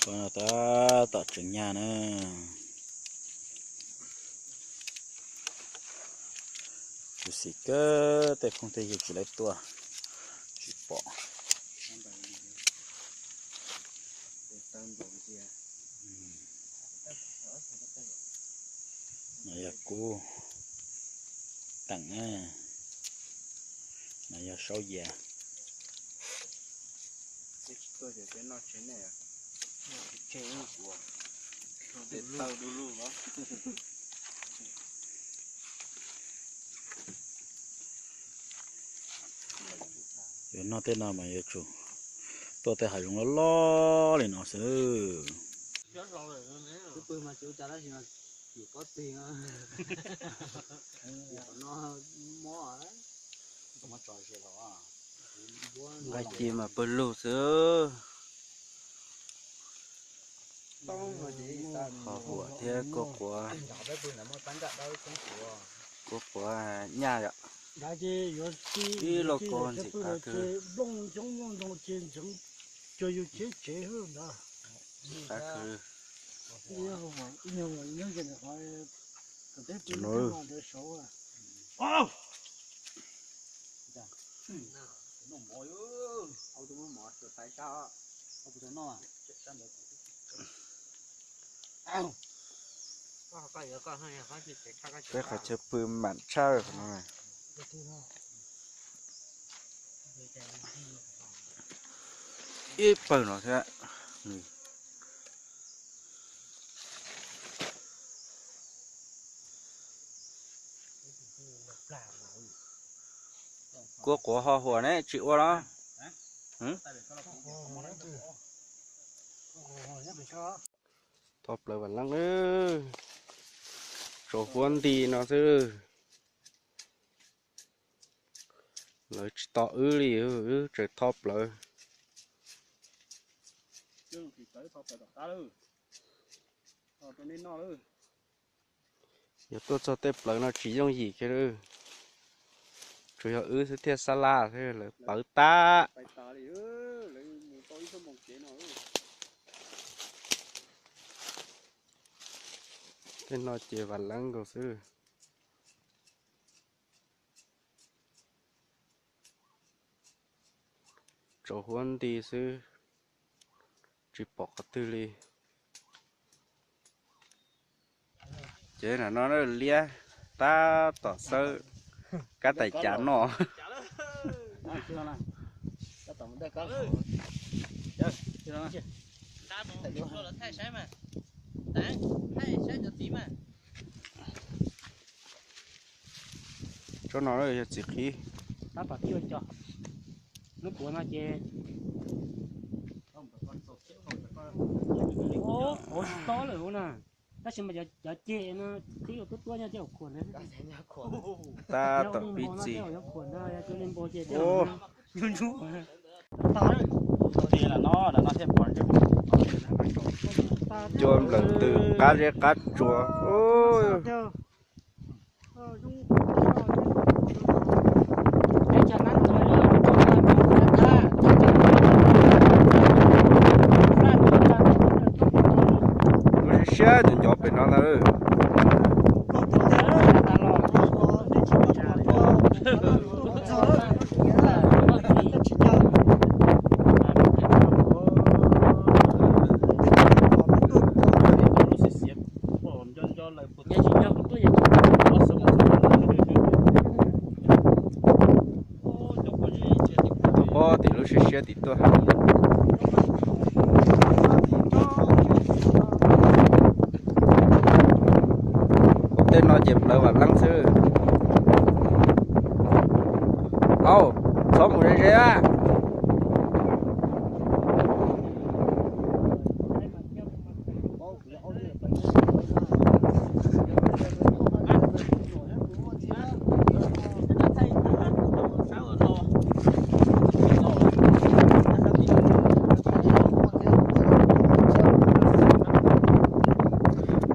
Tab tom tseem nyaj na. Tshwm sim kawg tej phooj tej ywg tsis lawv tuaj, tsis pom. No yog kub teem na, no yog saub yias. Yuav noj tej no mas yuav tsum tuaj tej hav zoov loj loj li no xwb. Nqaij ci mas pawg lug xwb. Qhov huam thiab kuj quav, kuj quav nyaj yom. Ib lauj kaub ntxim qab kawg. Qab kawg. Peb qhov chaw pw mam tshaj no. Ib pawg no thiab. Kuj quav ho huam ne tsis ua los. Tho plaws vam leeb, tsuas huab nti no xwb. Lawv tsis tos wb li, wb tseem tho plaws. Yog tuaj txog tej plaws no tsis yooj yim kiag li. Tsuas yog wb xwb thiaj sab laj thiab lawv pawv tag. Tej no ces vam leeb nkaus xwb. Tsuas huab nti xwb, tsis pom qhov twg li. Ces no liab tab tom xawb kab tais cav noj. Tsob no yog txiv qhib. Lub puav no ces hauv tsis tob lawm hauv na, tab sis mas cov ceg no twb yuav tuab tuab nyob tej hauv khuam na. Tab tom pib txi. Cua nplawm tws qab zeb qab tsua. Lub siab siab nco nco pem no ntag. Pob tim lub siab siab tim tuaj. Tej no ces plawv vam leeb xwb. Au, txhob mus ze ze a.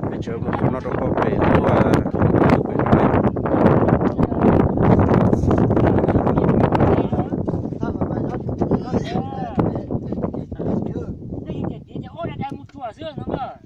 Peb tseem mus no rau pem lub, pem no. xwb no na.